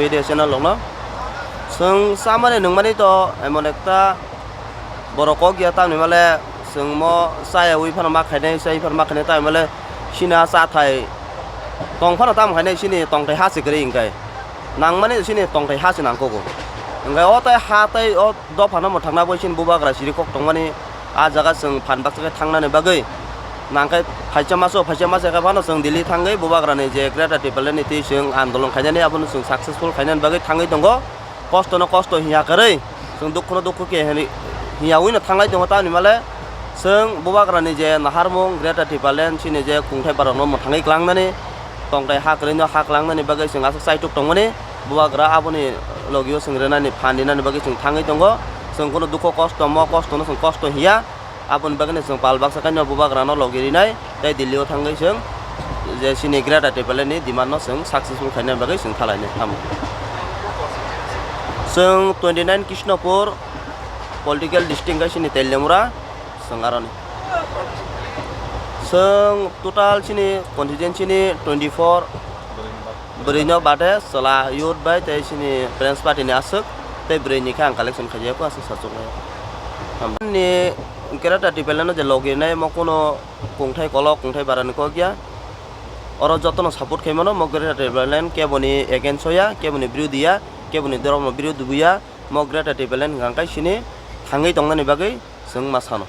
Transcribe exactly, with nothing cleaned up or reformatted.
Video channel rokno. Chwng chamani nungmani to emon ekta borok kok ya tamni male chwng mo chaya ui phano ma khainai, chai phano ma khainai tamni male chini a chathai tong phano tam khainai chini tongthai ha se kwrwi hwnkhe. Nangmani chini tongthai ha se nangkukgo. Hwnkhe o tai ha tai o dophano mwthangna bai chini bubagra chiri kok tongmani. A jaga chwng phan baksa khe thangnani bagwi nangkhe phaisa maso, phaisa maso khe phano chwng Delhi thangwi bubagrani je Greater Tipraland ni twi chwng andolon khainani abono chwng successful khainani bagwi thangwi tongo. Kosto no kosto hiya kwrwi chwng dukhu no dukhu khe hinwi hiyawi no thanglai tongo tamni male chwng bubagrani je naharmung Greater Tipraland chini je kungthai barok no mwthangwi klangnani tongthai ha kwrwi no ha klangnani bagwi chwng aswk chaituk tongmani. Bubagra aboni logio chwng rwnani phan rinani bagwi chwng thangwi tongo. Chwng kunu dukho kosto, mo kosto no chwng kosto hiya. Aboni bagwi no chwng pal baksa kaino bubagra no logi rinai tei Delhi o thangwi chwng je chini Greater Tipraland ni demand no chwng successful khaina bagwi chwng thalainai tamo. Chwng twenty nine Krishnapur political district khe chini Teliamura chwng aroni. Chwng total chini constituency ni twenty four bwrwi no bade chwla youth bai tei chini Friends Party ni aswk tei bwrwi ni khe ang collection khaijak aswk sachuknai. Ni Greater Tipraland no je logi rinai mo kuno kungthai kolok kungthai bara ni kok ya. Oro joto no support khai mano mo Greater Tipraland kebo ni against o ya, kebo ni birodhi ya, kebo ni dhormo birodhi bo ya. Mo Greater Tipraland hwnkha khe chini thangwi tongnani bagwi chwng ma sano.